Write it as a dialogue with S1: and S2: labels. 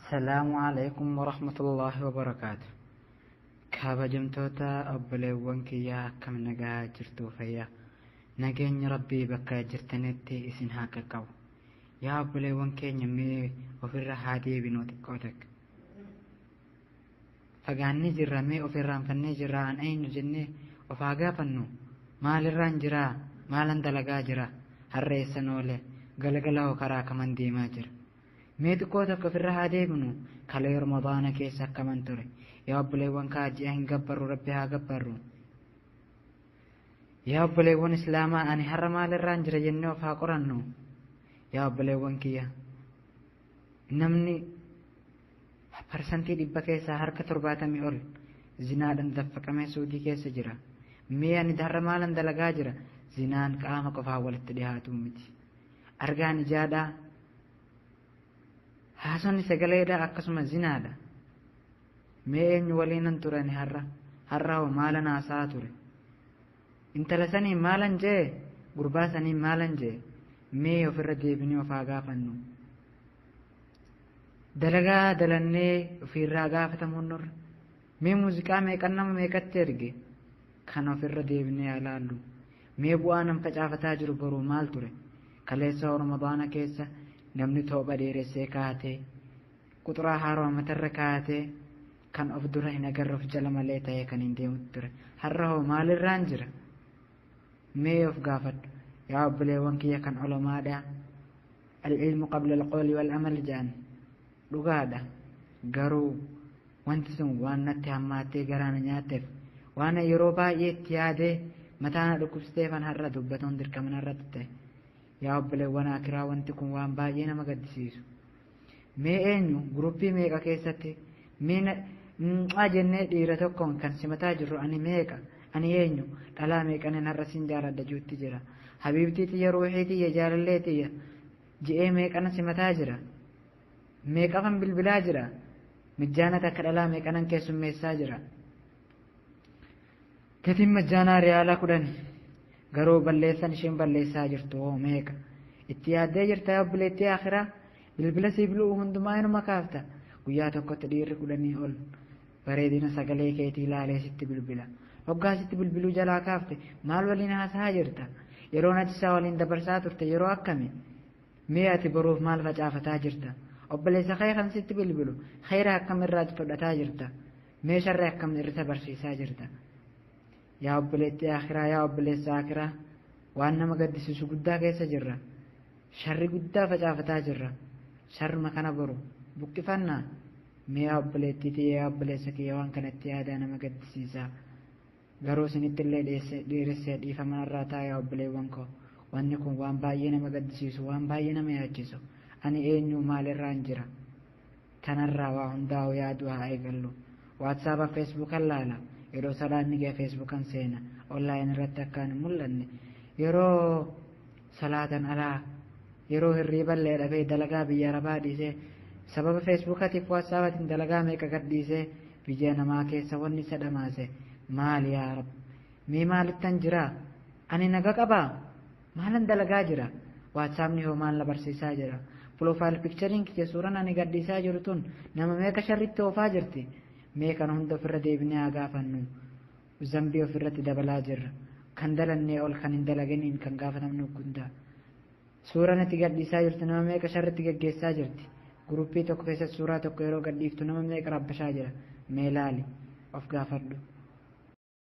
S1: Assalaamu alaikum warahmatullaahi wabarakaatu. Kabajamtoota obboleewwan kiyyaa, akkam nagaa jirtuu? Fayyaa nageenya Rabbii bakka jirtanitti isin haa qaqqabu. Yaa obboleewwan keenya, mee ofirra haa deebinuu. Xiqqoo takka fagaannee jirra, mee of irraanfannee jirra. An eenyu jennee of haa gaafannu. Maalirraan jiraa? Maalan dalagaa jira? Harreessan oole? Galgala hoo karaa kaman deemaa jira? Mee xiqqoo tokko ofirra haa deebinu. Kalee Ramadaana keessa akkaman ture? Yaa obboleewwan kaa, ji'a hin gabbarru, Rabbi haa gabbarru. Yaa obboleewwan Islaamaa, ani har'a maalirraan jira jennee of haa qorannu. Yaa obboleewwan kiyya, namni 100% keessaa harka 70 ol zinaadhaan daffaqamee Suudii keessa jira. Mee ani har'a maalan dalagaa jira? Zinaan qaama qofaan walitti dhihaatu miti. Argaan ijaadhaa, haasonni sagaleedha, akkasuma zinaadha. Mee eenyu waliinan turani har'a? Har'a hoo maalan haasaa ture? Intala sanii maalan jee? Gurbaa sanii maalan jee? Mee ofirra deebinee of haa gaafannu. Dalagaa dalannee ofiirraa gaafatamuun nurra. Mee muuziqaa meeqan nama meeqatti erge? Kan ofirra deebinee haa laallu. Mee bu'aa nam facaafataa jiru boruu maal ture? Kaleessa Ramadaana keessa namni toopha dheeressee kaatee, quxuraa haaroo matarra kaatee, kan of dura hin agarre of jala malee ta'ee kan hin deemutti ture. Har'a hoo maalirraan jira? Mee of gaafadhu. Yaa obboleewwan kiyya kan olamaadha, "Al-ilmu qabla al-qawli wal-amal" jedhan, dhugaadha. Garuu wanti sun waan natti hammaattee garaa na nyaatteef, waan yeroo baay'ee itti yaadee mataa na dhukkubsiteefan har'a dubbatuun dirqama narratti ta'e. Yaa obboleewwan akiraa, wanti kun waan baay'ee nama gaddisiisu. Mee eenyu guruppii meeqa keessatti mee mucaa jennee dhiira tokkoon kan simataa jirru? Ani meeqa? Ani eenyu? Dhalaa meeqanin har'a sin jaaladha juutti jira? Habiibtii tiyya, ruuxii tiyya, jaalallee tiyya ji'ee meeqana simataa jira? Meeqafan bilbilaa jira? Mijjaana takka dhalaa meeqanan keessummeessaa jira? Gatiin majjaanaa riyaala 10. Garuu balleessan isheen balleessaa jirtu hoo meeqa? Itti yaaddee jirta, yaa obboleettii akhiraa? Bilbila siif lu'u hundumaa inuma kaafta. Guyyaa tokkotti dhiirri 10 ol bareedina sagalee keetii ilaalee sitti bilbila. Hoggaa sitti bilbiluu jalaa kaafte, maal waliin haasahaa jirta? Yeroon ati isaa waliin dabarsaa turte yeroo akkami? Mee ati boruuf maal facaafataa jirta? Obboleessa kee kan sitti bilbilu kheyra akkam irraa fudhataa jirta? Mee sharri akkam irra barsiisaa jirta? Yaa obboleettii akhiraa, yaa obboleessa akiraa, waan nama gaddisiisu guddaa keessa jirra. Sharri guddaa facaafataa jirra. Sharruma kana boru buqqifannaa? Mee yaa obboleettii tiyya, yaa obboleessa kiyya, waan kanatti yaadaa, nama gaddisiisaa. Garuu isinitti illee dheeressee dhiifama irraa ta'a, yaa obboleewwan koo. Wanni kun waan baay'ee nama gaddisiisu, waan baay'ee nama yaachisu. Ani eenyu? Maalirraan jira? Tanarraa waa hundaa'u yaaduu haa eegallu. WhatsApp, Facebookan laala. Yeroo salaanni ga'e Facebookan seena, online irratti akkaan hin mul'anne. Yeroo salaatan alaa, yeroo hirriiballee dhabee, dalagaa biyya arabaa dhiisee, sababa Facebookatiif WhatsAppatiin dalagaa meeqa gad dhiisee biyya namaa keessa wanni isa dhamaase maali? Yaa Rab, mee maalittan jira? Ani naga qabaa? Maalan dalagaa jira? WhatsAppni hoo maal na barsiisaa jira? Profile pictureiin kiyya, suuraan ani gadhiisaa jiru tun nama meeqa sharritti oofaa jirti? Mee kana hunda ofirra deebinee haa gaafannu. Zambii ofirratti dabalaa jirra. Kan dalannee ol kan hin dalaginiin kan gaafatamnu guddaa. Suuraan ati gadhiisaa jirtu nama meeqa sharritti geggeessaa jirti? Guruppii tokko keessatti suuraa tokko yeroo gadhiiftu nama meeqa rabbashaa jira? Mee laali, of gaafadhu.